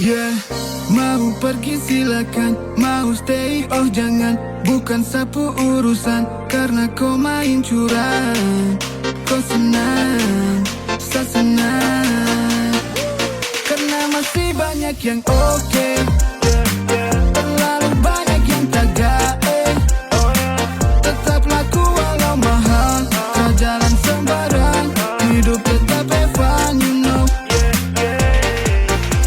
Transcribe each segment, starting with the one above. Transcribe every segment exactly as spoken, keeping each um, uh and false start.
Yeah, mau pergi silakan, mau stay oh jangan, bukan sapu urusan, karna ko main curang. Ko senang, sa senang, karna masih banyak yang oke. Terlalu banyak yang tagae. Tetap laku walau mahal, ta jalan sembarang. Hidup tetap have fun, you know.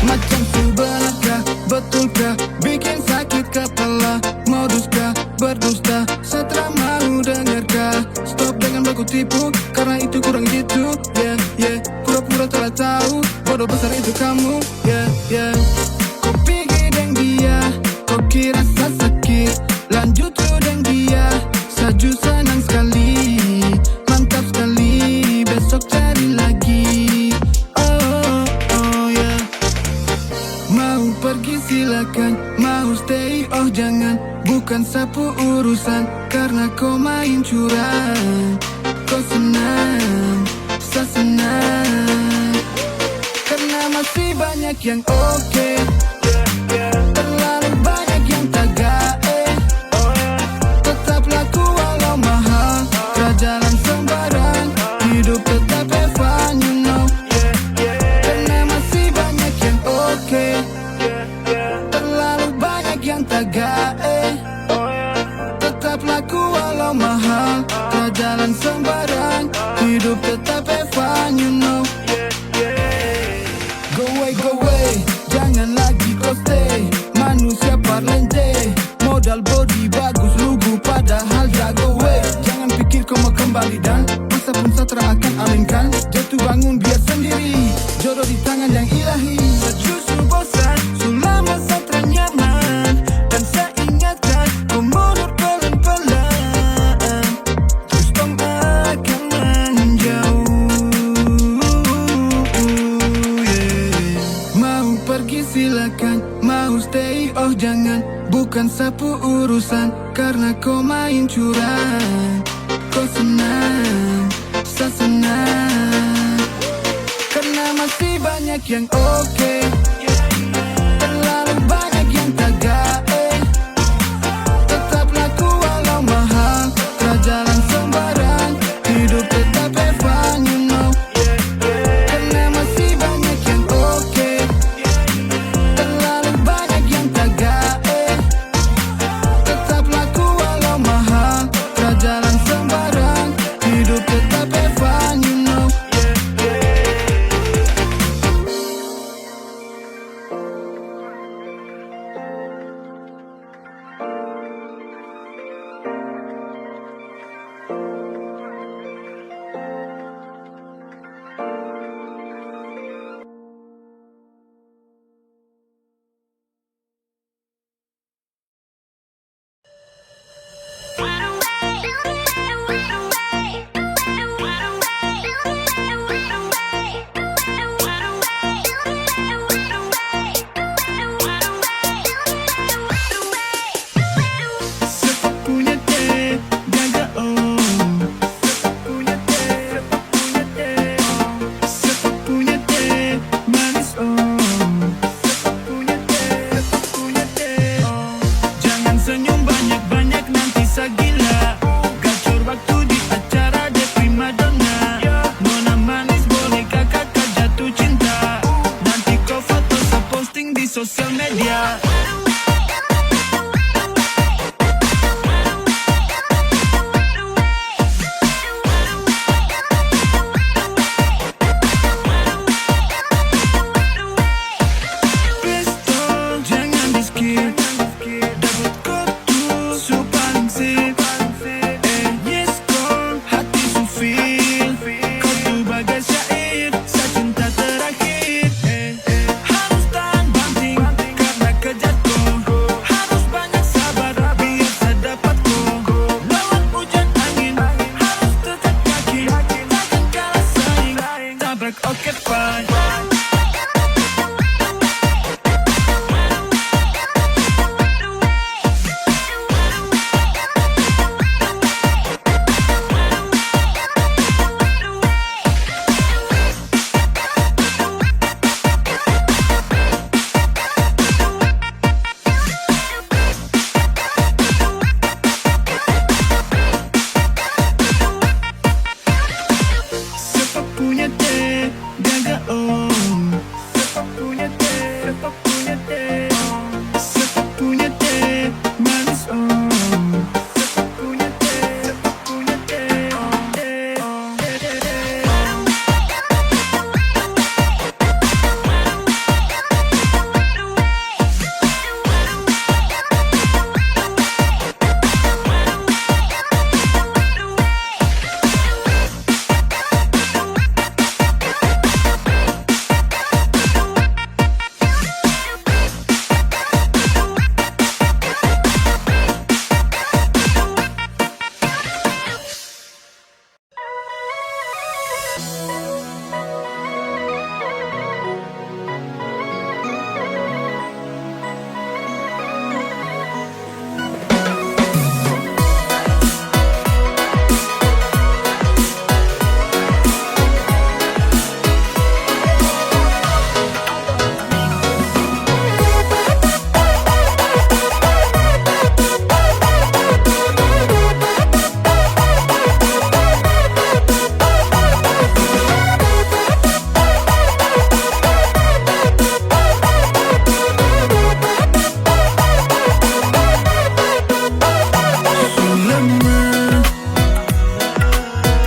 Macam su belaka, betulka, bikin sakit kapala. Modus ka, berdusta, satra mau dengar ka. Stop dengan baku tipu, karna itu kurang jitu. Yeah, yeah, pura-pura tra tau, bodo besar itu kamu. Yeah, yeah. Ko pigi deng dia, ko kira sa sakit. Lanjut tu deng dia, sa ju sanang skali. Mantap skali, besok cari lagi. Oh, oh, yeah. Mau pergi silakan, mau stay oh jangan, bukan sapu urusan, karna ko main curang. Ko senang, sa senang, karna masih banyak yang oke. Terlalu banyak yang tagae. Tetap laku walau mahal, tra jalan sembarang. Hidup tetap have fun, you know. Karna masih banyak yang oke. Terlalu banyak yang tagae. Tetap laku walau mahal, tra jalan sembarang. Hidup tetap have fun, you know. Go away, go away, jangan lagi ko stay. Manusia parlente, modal body bagus, lugu padahal jago, weh. Jangan pikir ko mo kembali dan masa pun satra akan alingkan. Jatuh bangun biar sendiri, jodoh di tangan yang ilahi. Sa ju su bosan, su lama satra nyaman, dan sa ingatkan ko mundur pelan-pelan. Terus tong akan menjauh, yeah. Mau pergi silakan, mau stay oh jangan, bukan sapu urusan, karna ko main curang. Ko senang, sa senang, karna masih banyak yang oke. Terlalu banyak yang tagae. Tetap laku walau mahal, tra jalan sembarang. Hidup tetap have fun, you know. Karna masih banyak yang oke. Terlalu banyak yang tagae. Tetap laku walau mahal, tra jalan sembarang. Hidup tetap have fun, you know. Jangan senyum banyak-banyak, nanti sa gila. Gacor waktu di acara de primadona. Nona manis boleh kaka jatuh cinta. Nanti ko foto sa posting di sosial media. Pistol, jangan di skip. Dapet ko tu su paling sip. Eh, yes, kong hati su feel. Ko tu bagai syair, sa cinta terakhir. Eh, harus tahan banting, karna kejar ko. Harus banyak sabar, biar sa dapat ko. Lawan hujan angin, harus tetap yakin. Takkan kalah saing, tabrak oke fine.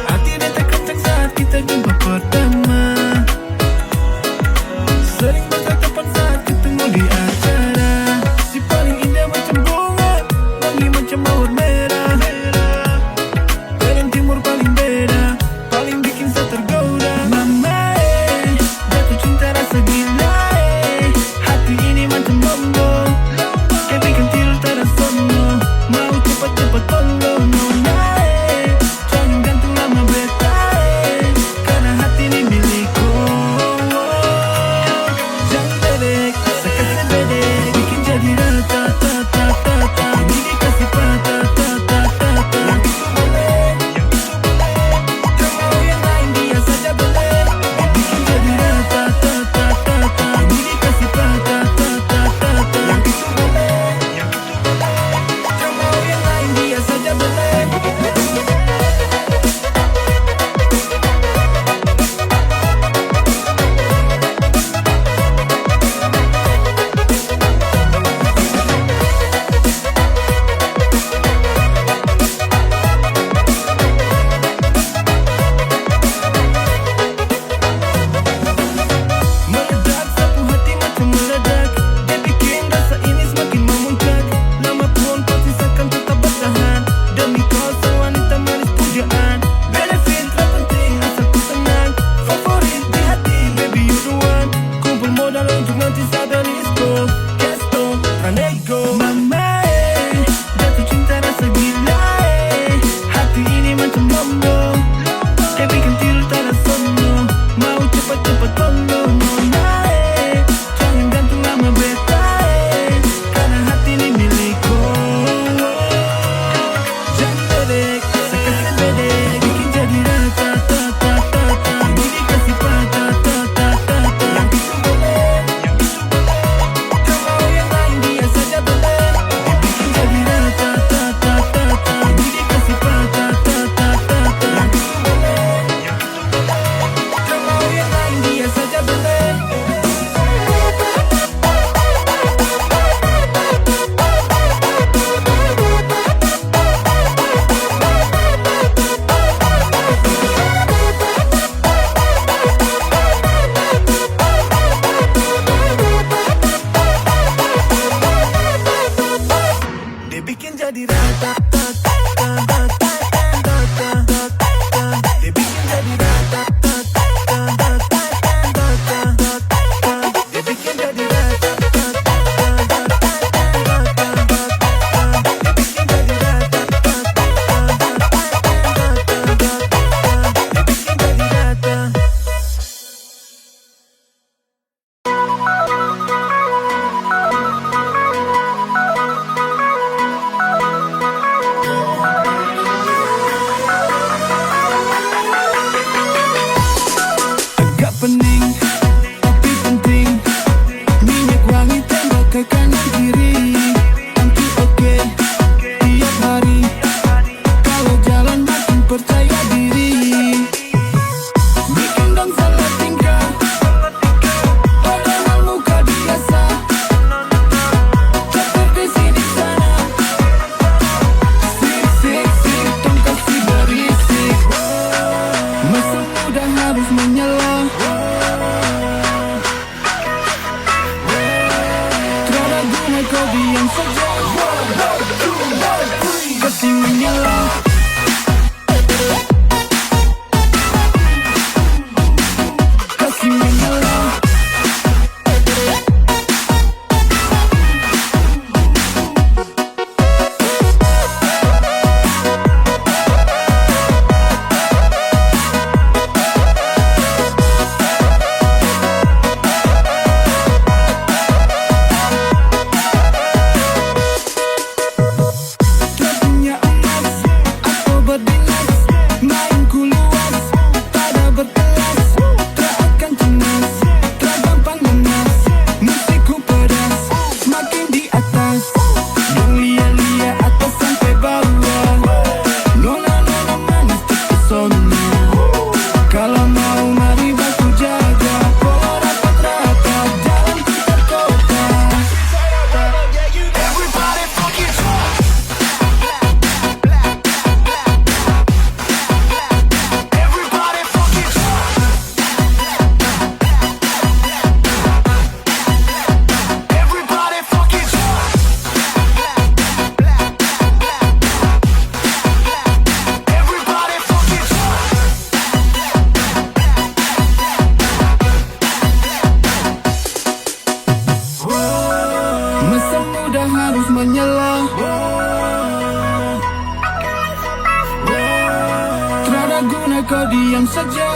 Hati beta kencang saat kita jumpa pertama. Sering bertatapan saat ketemu di acara. Si paling indah macam bunga, wangi macam mawar merah. Padang Timur paling beda, paling bikin sa tergoda. Mama eh, jatuh cinta rasa gila eh. Hati ini macam lombok, dia bikin tidur tada sono. Mau cepat-cepat tolong nona eh. Jangan gantung lama beta eh, karna hati ni milik ko. Jang bedek, sa kase bedek, bikin jadi rata, ta, ta, ta, ta. Ini dikasi pata, ta, ta, ta, ta. Yang itu boleh, yang itu boleh. Kau mau yang lain, dia saja boleh. Bikin jadi rata, ta, ta, ta, ta. Ini dikasi pata, ta, ta, ta, ta. Yang itu boleh, yang itu boleh. Kau mau yang lain, dia saja boleh. Meledak, sapu hati macam meledak. Dia bikin rasa ini semakin memuncak. Lama pun pasti sa kan tetap bertahan. Demi kau, sa wanita manis pujaan. Benefit tak penting, asal ku tenang. Favorit di hati, baby, you the one. Kumpul modal untuk nanti sa beli disco. Gasto, Ranego. Mama eh, jatuh cinta rasa gila eh. Hati ini macam lombok, dia bikin tidur tada sono. Mau cepat-cepat tolong nona eh. Jangan gantung lama beta eh, karna hati ni milik ko. Jang bedek, sa kase bedek, bikin jadi rata, ta, ta, ta, ta. Ini dikasi pata, ta, ta, ta, ta. Yang itu boleh, yang itu boleh. Kau mau yang lain, dia saja boleh. Bikin jadi rata, ta, ta, ta, ta. Ini dikasi pata, ta, ta, ta, ta. Yang itu boleh, yang itu boleh. Kau mau yang lain, dia saja boleh. Dia bikin jadi rata, ta, ta, ta, ta. Dia bikin jadi rata, ta, ta, ta. Guna kau diam saja. Kasi menyala. Kasi menyala. Tra punya emas atau berdinas, main ku luas, pada berkelas, tra akan cemas, tra gampang lemas, musikku pedas, semakin di atas, dong lia-lia atas sampe bawah. Nona, nona manis terpesona, kalo mau mari baku jaga, pola rapat-rapat dalam sekitar kota. Everybody fucking drop. Everybody fucking drop. Everybody fucking drop. Everybody fucking drop. Masa muda harus menyala. Trada guna kau diam saja.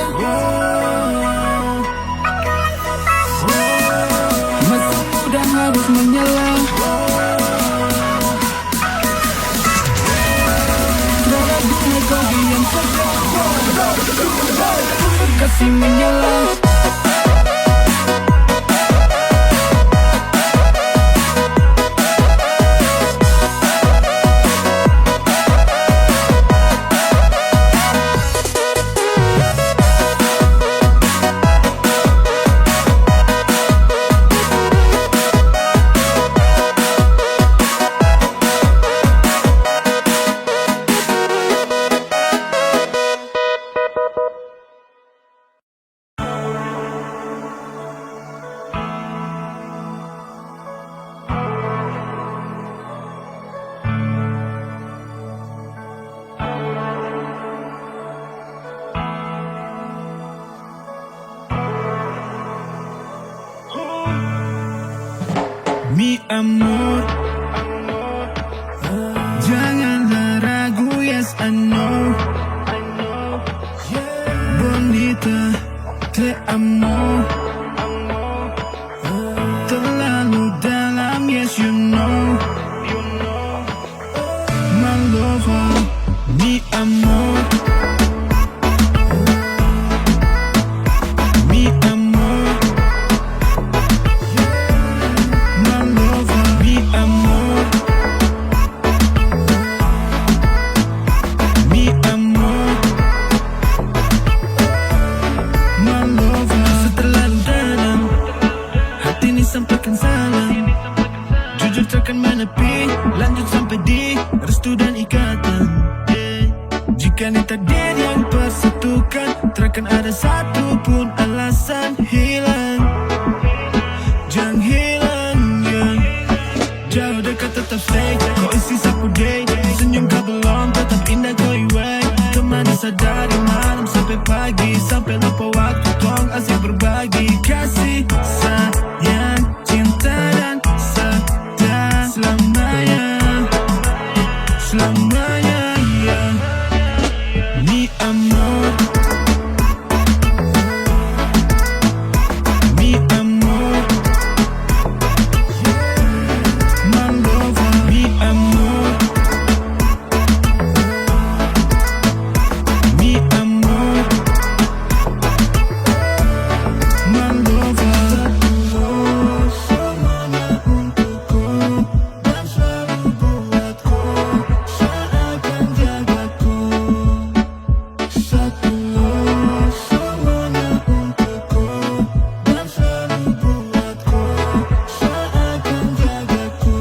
Masa muda harus menyala. Trada guna kau diam saja. Kasi menyala. Mi amor, janganlah ragu, yes, I know. Bonita, te amo. Terlalu dalam, yes, you know. My lover, mi amor. Mi amor. My lover, mi amor. Mi amor. My lover. Rasa terlalu dalam. Hati ni sampaikan salam. Jujur takkan menepi, lanjut sampai di restu dan ikatan. Eh, jika ni takdir yang persatukan, takkan ada satu pun alasan hilang. Jang hilang, ya. Jauh dekat tetap stay, kau isi sapu deh. Senyum ka belum tetap indah kau iwai. Temani sadari malam sampai pagi, sampai lupa waktu tong asik berbagi. Kasih sayang, cinta dan setia selamanya, selamanya, ya. Mi amor, mi amor, my lover, mi amor. Mi amor, my lover. Semuanya untukku dan selalu buatku, seakan jagaku. Satu love, semuanya untukku dan selalu buatku, seakan jagaku.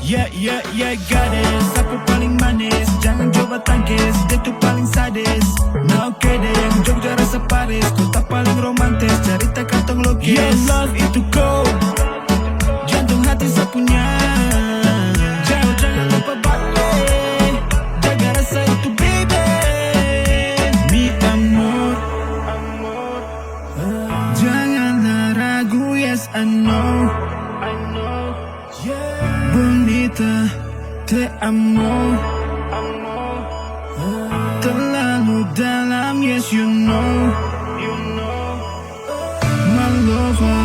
Yeah, yeah, yeah, gadis, aku paling manis. Jangan coba tangkis, dia tu paling sadis. No kidding, Jogja rasa Paris. Kota paling romantis, cerita kantong lukis. Your love itu cold. Jantung Bonita, te amo. Terlalu dalam, yes, you know. My lover,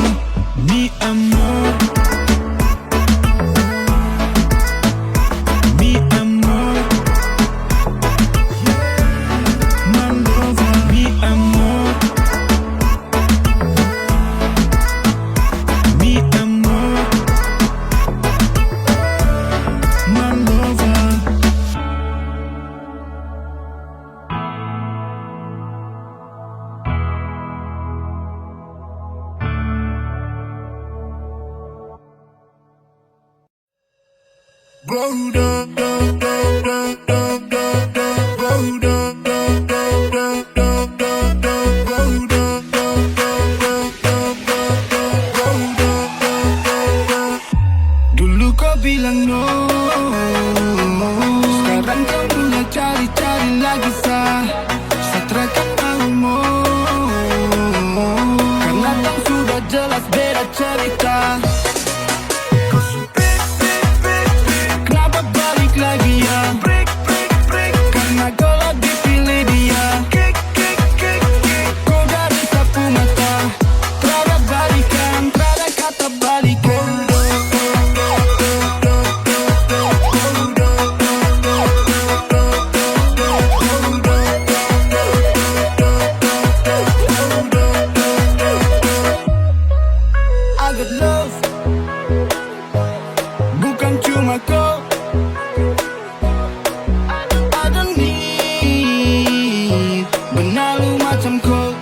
mi amor. Mi amor. My lover, mi amor. Mi amor. My lover. Dulu ko bilang no, skarang ko mulai cari-cari lagi sa. Sa tra akan mau mo, karna tong sudah jelas beda cerita. Kenapa balik lagi ya? Karna ko lagi pilih dia. Ko dari sapu mata, trada balikan, trada kata balikan. I got love, bukan cuma ko. I don't need benalu macam ko.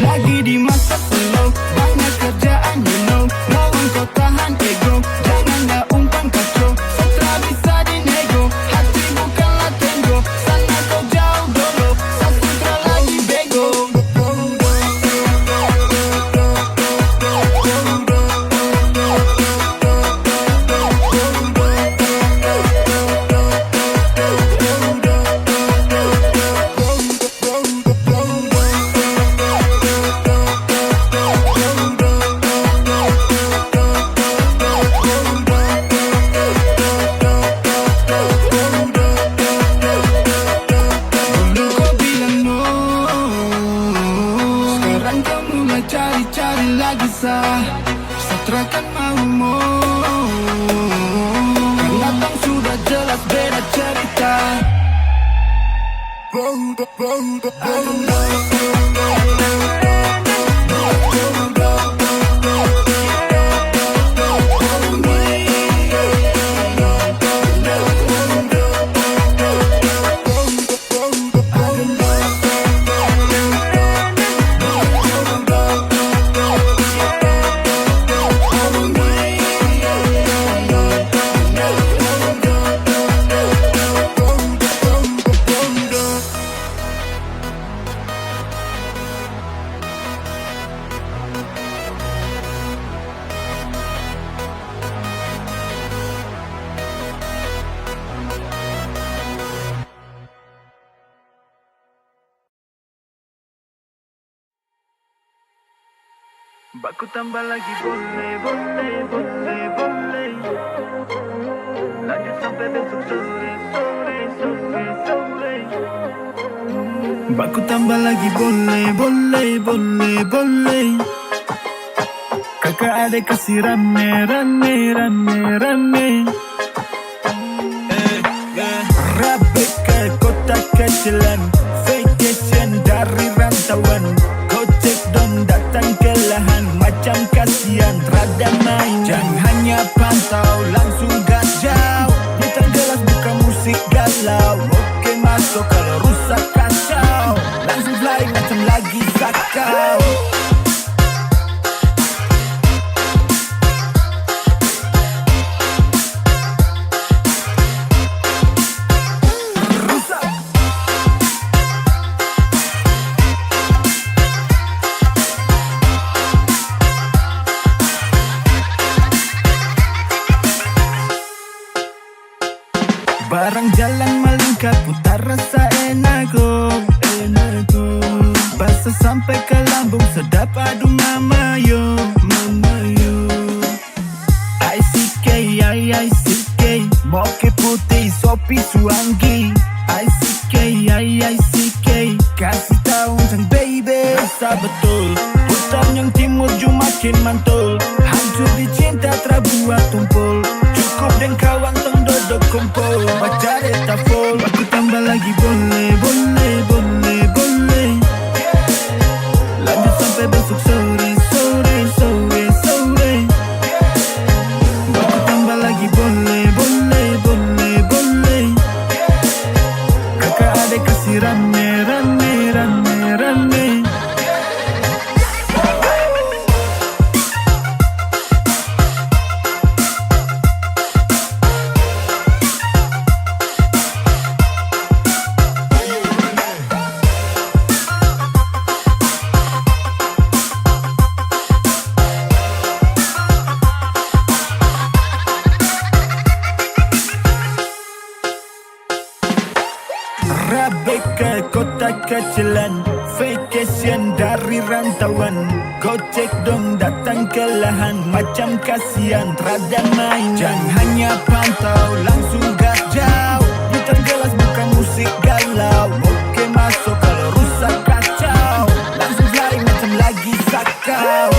Lagi di masa slow, banyak kerjaan, you know. Lawan ko tahan ego, jangan da umpan kaco. Sa tra bisa dinego, hati bukanlah tenggo. Sana ko jauh dolo, sa sutra lagi bego. Dulu ko bilang no, skarang ko mulai cari-cari lagi sa. Sa tra akan mau mo, karna tong sudah jelas beda cerita. Baku tambah lagi, boleh, boleh, boleh, boleh. Lanjut sampe besok sore, sore, sore, sore. Baku tambah lagi, boleh, boleh, boleh, boleh. Kaka ade kasi rame, rame, rame, rame. Rabe ke kota kecilan, vacation dari rantauan. Gojek dong datang ke lahan, macam kasian, rada main. Jang hanya pantau, langsung gas jauh. Bintang jelas bukan musik galau. Oke masuk, kalau rusak kacau. Langsung fly macam lagi sakau. Barang jalan malingka, ku tarasa enak, oh, enak, oh. Basa sampe ka lambung, sedap, aduh mama yo, mama yo. I C K, moke putih, sopi suanggi. I C K, I, I C K, kasi tau sang baby. Rasa betul, hutan yang timur ju makin mantul. Hancur di cinta, tra buat tumpul. Cukup deng kawan tong dodok kumpul. Bacareta full, baku tambah lagi boleh, boleh, boleh, boleh. Lanjut sampe besok sore, sore, sore, sore. Baku tambah lagi boleh, boleh, boleh, boleh. Kaka ade kasi rame, rame, rame, rame. Rabeka kota kecilan, vacation dari rantauan. Gocek dong datang kelahan, macam kasian, rada main. Jang hanya pantau, langsung gas jauh. Putar gelas, buka musik galau. Oke, masuk, kalau rusak kacau. Langsung fly macam lagi sakau.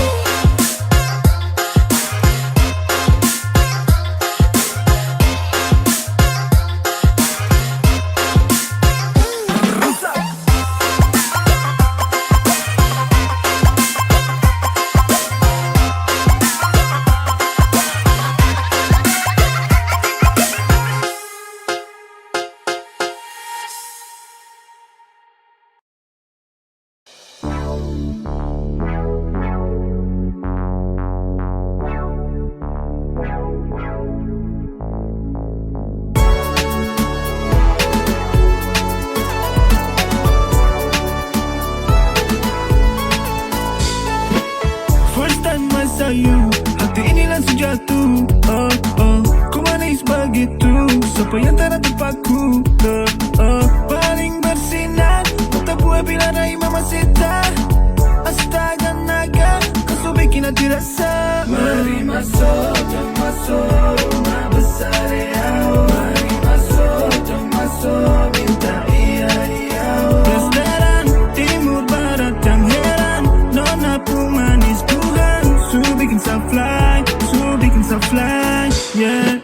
First time I saw you, hati ini langsung jatuh. Oh, oh, ku manis bagitu. Sapa yang tak terpaku? Oh, oh, paling bersinar. Mata buah bila rai Mamacita. Astaga naga, kau su bikin hati rasa. Mari masuk, jom masuk rumah besar, ya. Mari masuk, jom masuk, minta iya, iya. Blasteran, timur, barat, jang heran. Nona pung manis Tuhan, su bikin sa fly, su bikin sa fly, yeah.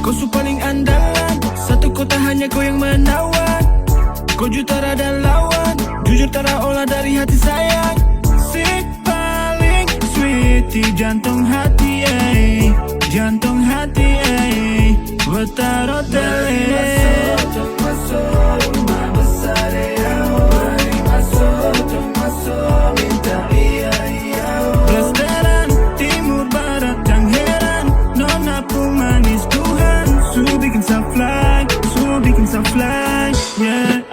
Kau su paling andalan, satu kota hanya kau yang menawan. Kau ju tara ada lawan, jujur tara olah dari hati sayang. Si paling sweet di jantong hati, eh, jantong hati, eh. Wetaro tele. Blasteran, timur, barat, jang heran. Nona pung manis Tuhan, su bikin sa fly, su bikin sa fly, yeah.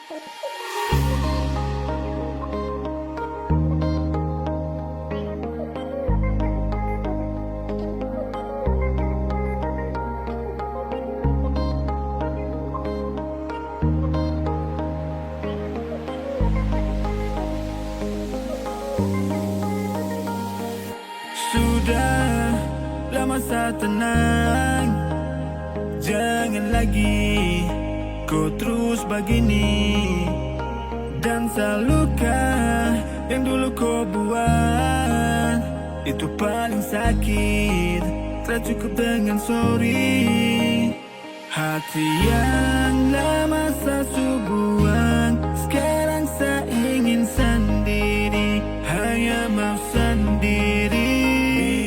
Sudah lama sa tenang, jangan lagi ko trus bagini. Dan sa luka yang dulu ko buat, itu paling sakit, tra cukup dengan sorry. Hati yang lama sa su buang, skarang sa ingin sandiri, hanya mau sandiri.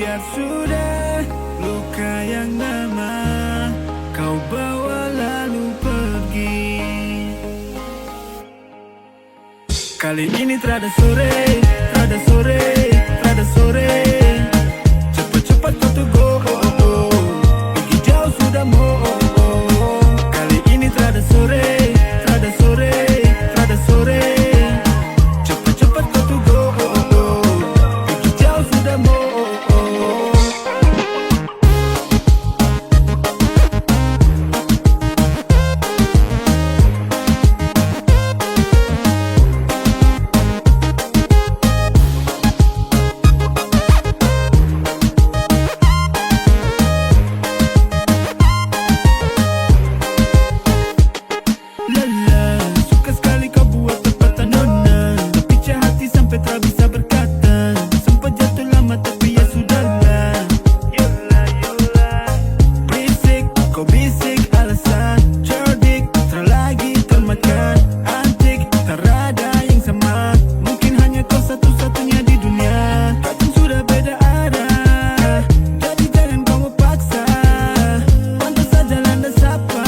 Biar sudah luka yang lama kau bawa lalu pergi. Kali ini trada sore, trada sore, trada sore. Cepat-cepat ko tu go, oh, oh, oh. Pigi jauh sudah mo, oh, oh, oh. Kali ini trada sore, trada sore, trada sore. Cepat-cepat ko tu go, oh, oh, oh. Pigi jauh sudah mo, oh, oh, oh. Lala, suka skali kau buat terpatah nona. Kau pica hati sampe tra bisa berkata. Sempat jatuh lama tapi ya sudahlah. Berisik, kau bisik alasan. Cerdik, tra lagi termakan. Antik, tarada yang sama. Mungkin hanya kau satu-satunya di dunia. Katong sudah beda arah. Jadi jangan kau paksa. Pantas saja landa sapa.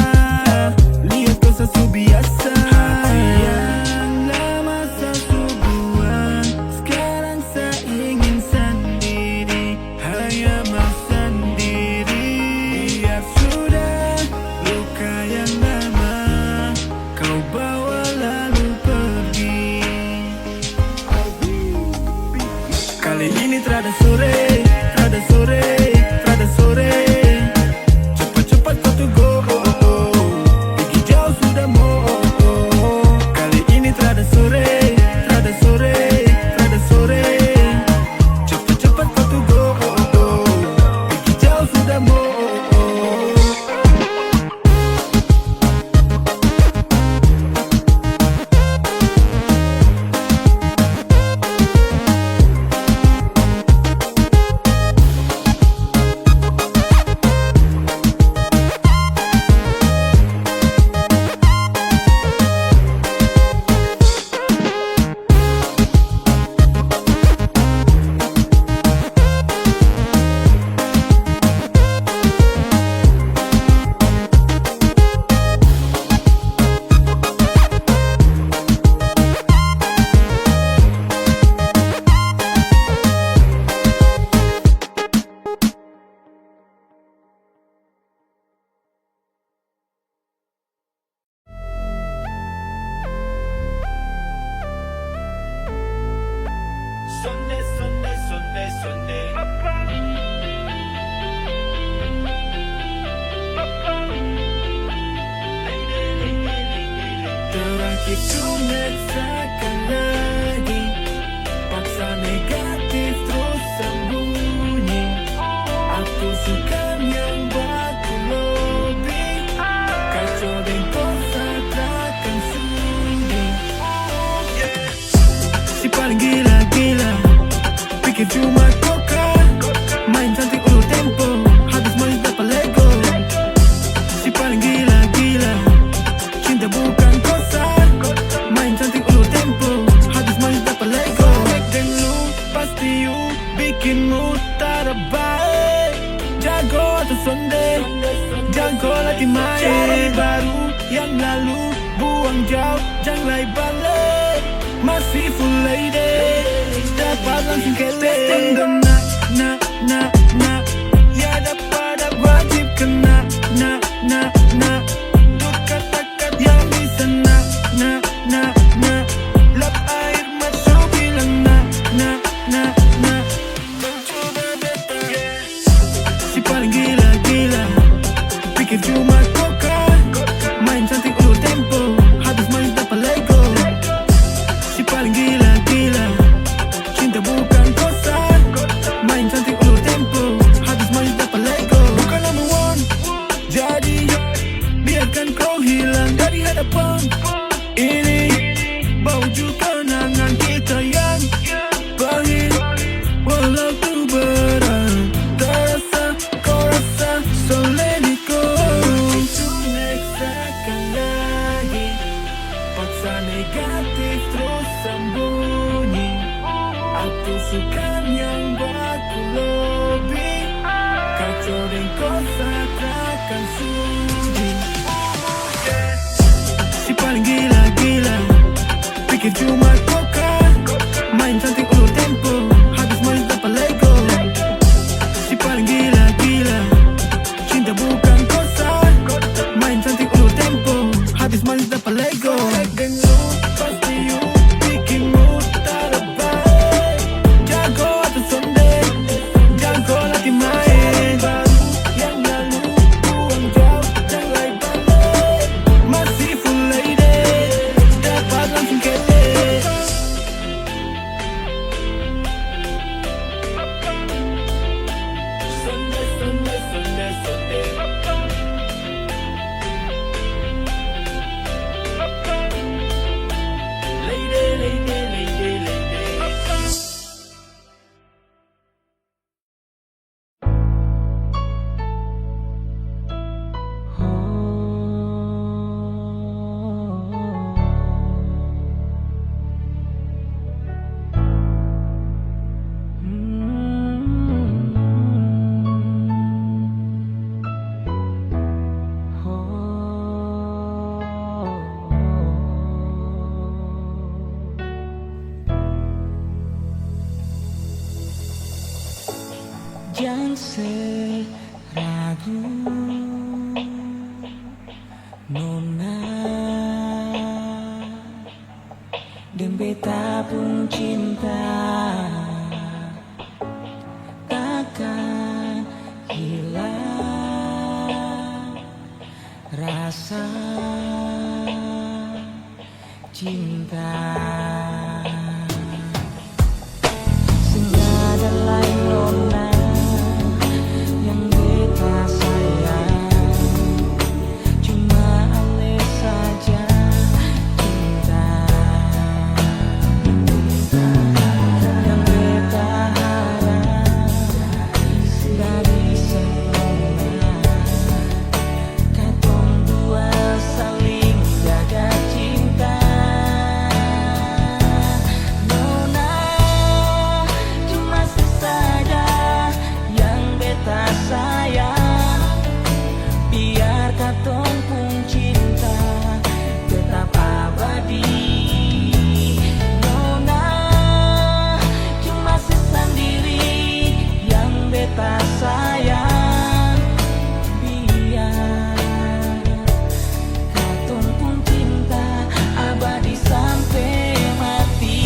Lihat kau sa su biasa. Hati yang lama sa su buang. Skarang sa ingin sandiri. Hanya mau sandiri. Biar sudah luka yang lama. Kau bawa lalu pergi. Kali ini trada sore, trada sore, trada sore. Cepat-cepat ko tu go, oh, oh, oh. Pigi jauh sudah mo, oh, oh, oh. Kali ini trada sore, trada sore, trada sore. Cepat-cepat ko tu go, oh, oh, oh. Pigi jauh sudah mo, oh, oh, oh. Sonde, sonde, sonde, sonde. Terakhir cuma sekali lagi. Paksa negatif trus sambunyi. Aku suka yang buat ku lobi. Kacau deng kosa takkan sudi. Si paling gila-gila. Pikir cuma koka. Main cantik ulur tempo. Habis manis dapa lego. Si paling gila-gila. Cinta bukan kosa. Main cantik ulur tempo. Habis manis dapa lego. Cek deng lu, pasti you bikin mood tada bae. Jago atau sonde, jago latih main. Cara baru yang lalu, buang jauh, jang lai bale. Masih full lady, dapat langsung kele. Tendon na, na, na, na. Ya dapat, dapat wajib kena, na, na, na. Duka takat yang bisa na, na, Di hadapan ini, bau ju kenangan kita yang pahit. Walau tu berat, terasa kau rasa soleh di kau. Itu next akan lagi. Paksa negatif trus sambunyi. Aku suka yang baku lobi. Kacau deng kosa takkan sudi. Si paling gila-gila, pikir cuma koka. Main cantik ulur tempo, habis manis dapa lego. Si paling gila-gila, cinta bukan kosa. Main cantik ulur tempo, habis manis dapa lego. Pasti you bikin mood tada bae. Jago atau sonde, jago lagi main. Baru yang lalu buang jauh, jangan lai bale. Masih full lady, dapat langsung kele. Jang se ragu, nona, deng beta pung cinta takkan hilang rasa cinta. Seng ada lain nona yang beta sayang, cuma ale saja cinta yang beta harap dari semua. Katong dua saling jaga cinta. Nona, cuma se saja yang beta sayang. Biar katong pung cinta tetap abadi. Nona, cuma se sandiri yang beta sayang. Biar katong pung cinta abadi sampe mati.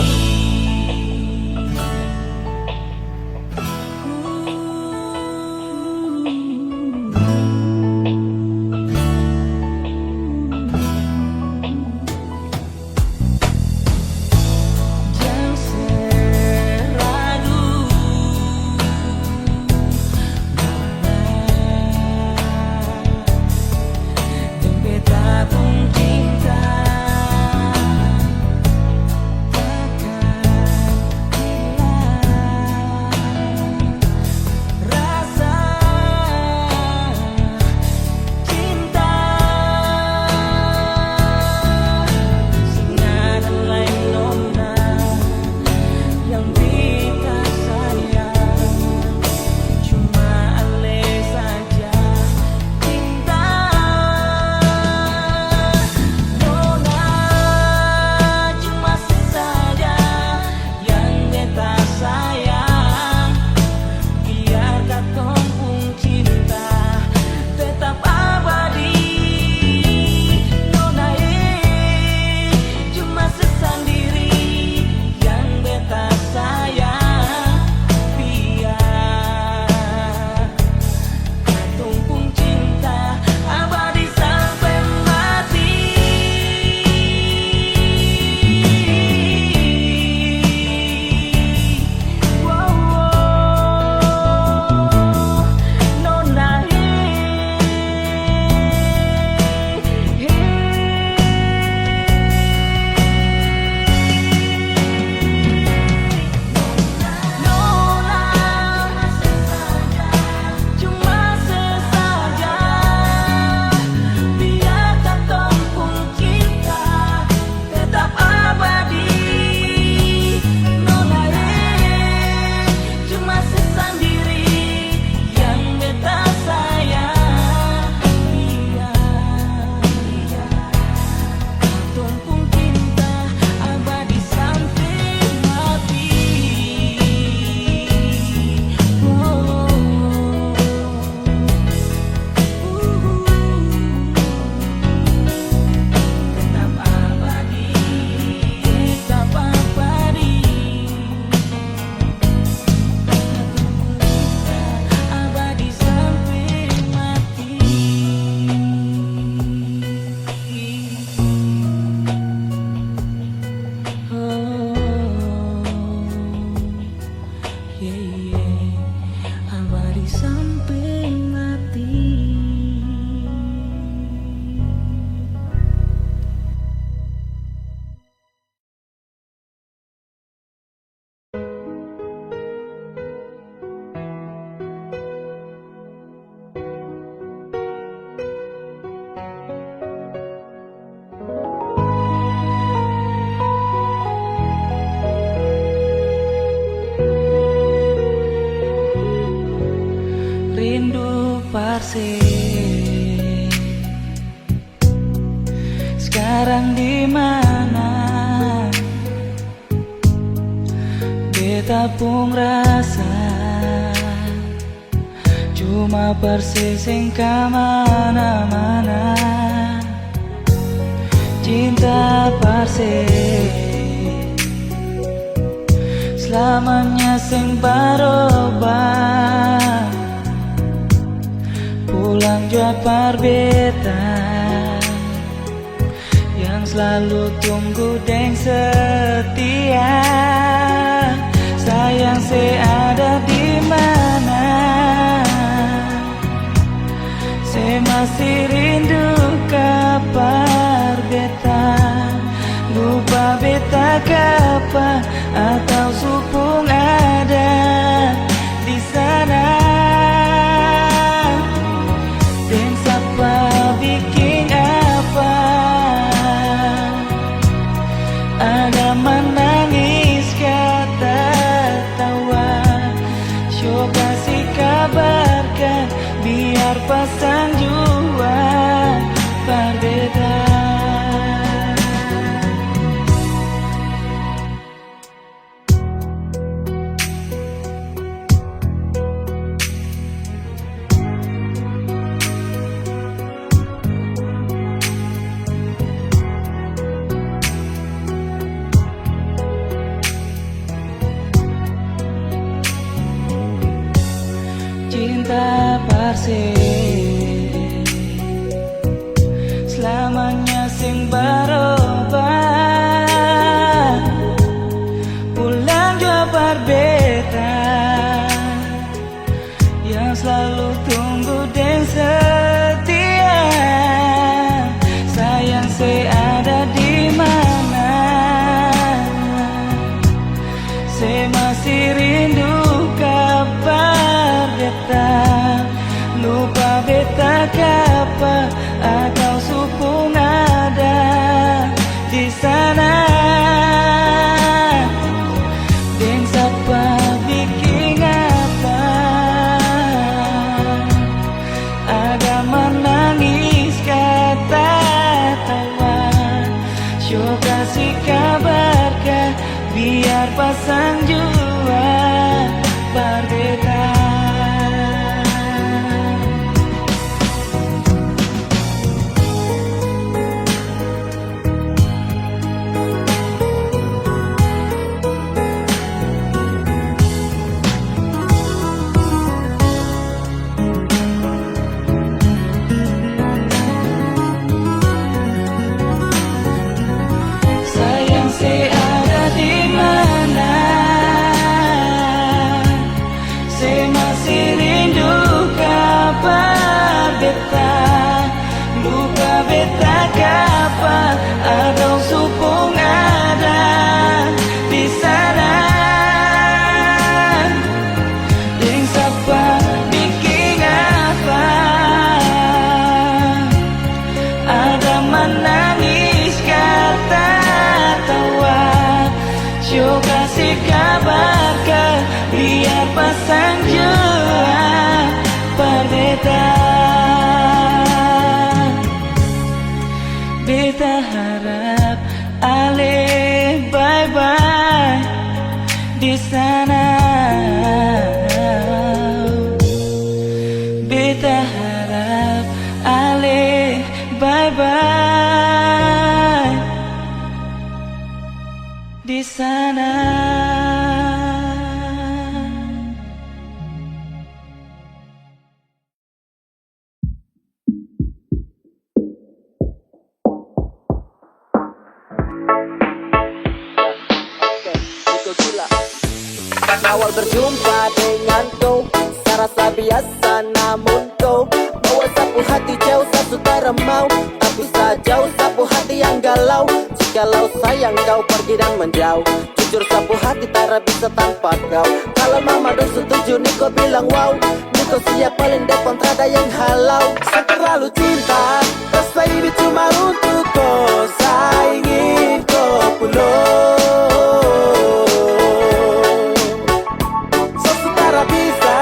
Skarang di mana beta pung rasa? Cuma parse seng kamana-mana. Cinta parse slamanya seng barobah. Pulang jua par beta yang slalu tunggu deng setia. Sayang se ada di mana? Se masih rindu ka par beta? Lupa beta kapa atau su pung ada di sana? Deng sapa biking apa? Ada manangis ka tatawa? Syo kasi kabar ka, biar pasang jua par beta. Cinta parse slamanya seng barobah. Pulang jua par beta yang slalu tunggu deng setia. Sayang se ada di mana? Se masih rindu ka par beta? Lupa beta kapa atau su pung ada di sana? Deng sapa biking apa? Ada manangis ka tatawa? Syo kasi kabar ka, biar pasang jua par beta. Sayang se ada di mana? Se masih rindu ka par beta? Lupa beta kapa atau su pung ada di sana? Deng sapa biking apa? Ada manangis ka tatawa? Syo kasi kabar ka, biar pasang jua par beta. Beta harap ale bae-bae di sana. Beta harap ale bae-bae di sana. Awal berjumpa dengan kau, sa rasa biasa, namun kau bawa sapu hati jauh, sa su tara mau. Tapi sa jauh sapu hati yang galau. Jikalau sayang kau pergi dan menjauh, jujur sapu hati tara bisa tanpa kau. Kalau mama dong setuju, ni ko bilang wow. Ni ko siap paling depan, trada yang halau. Sa terlalu cinta, rasa ini cuma untuk ko. Sa ingin ko pulang. Sa su tara bisa,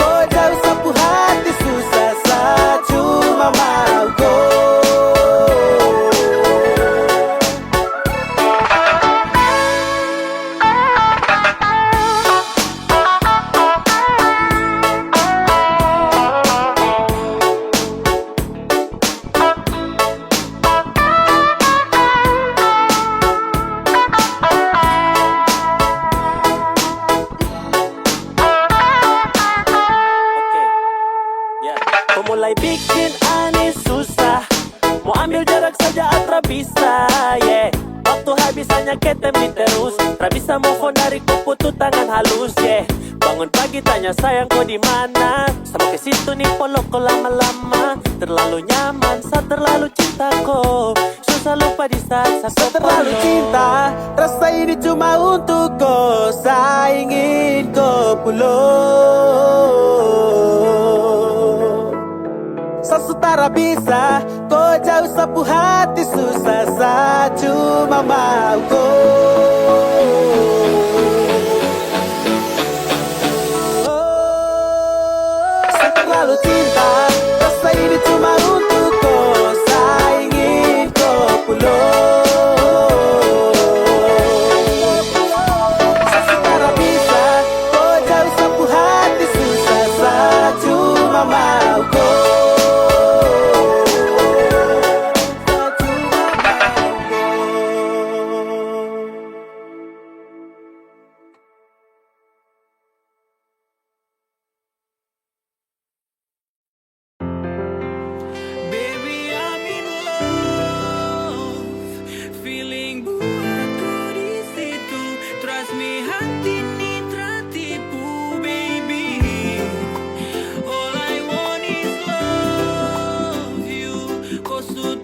ko jauh sapu hati susah, sa cuma mau ko. Ambil jarak saja, ah, tra bisa, yeah. Waktu habis hanya ketem di terus. Tra bisa move on dari ko putu tangan halus, yeah. Bangun pagi tanya sayang ko di mana. Sama ke situ ni poloko lama-lama. Terlalu nyaman, sa terlalu cinta ko. Susah lupa di saat sa so terlalu cinta. Rasa ini cuma untuk ko, sa ingin ko pulang. Sa su tara bisa, ko jauh sapu hati susah, sa cuma mau ko. Sa terlalu cinta, rasa ini cuma untuk ko, sa ingin ko pulang. Sa su tara bisa, ko jauh sapu hati susah, sa cuma mau ko. Baby, I'm in love. Feeling buat ko di situ. Trust me, hati ni tra tipu, baby. All I want is love you. Ko su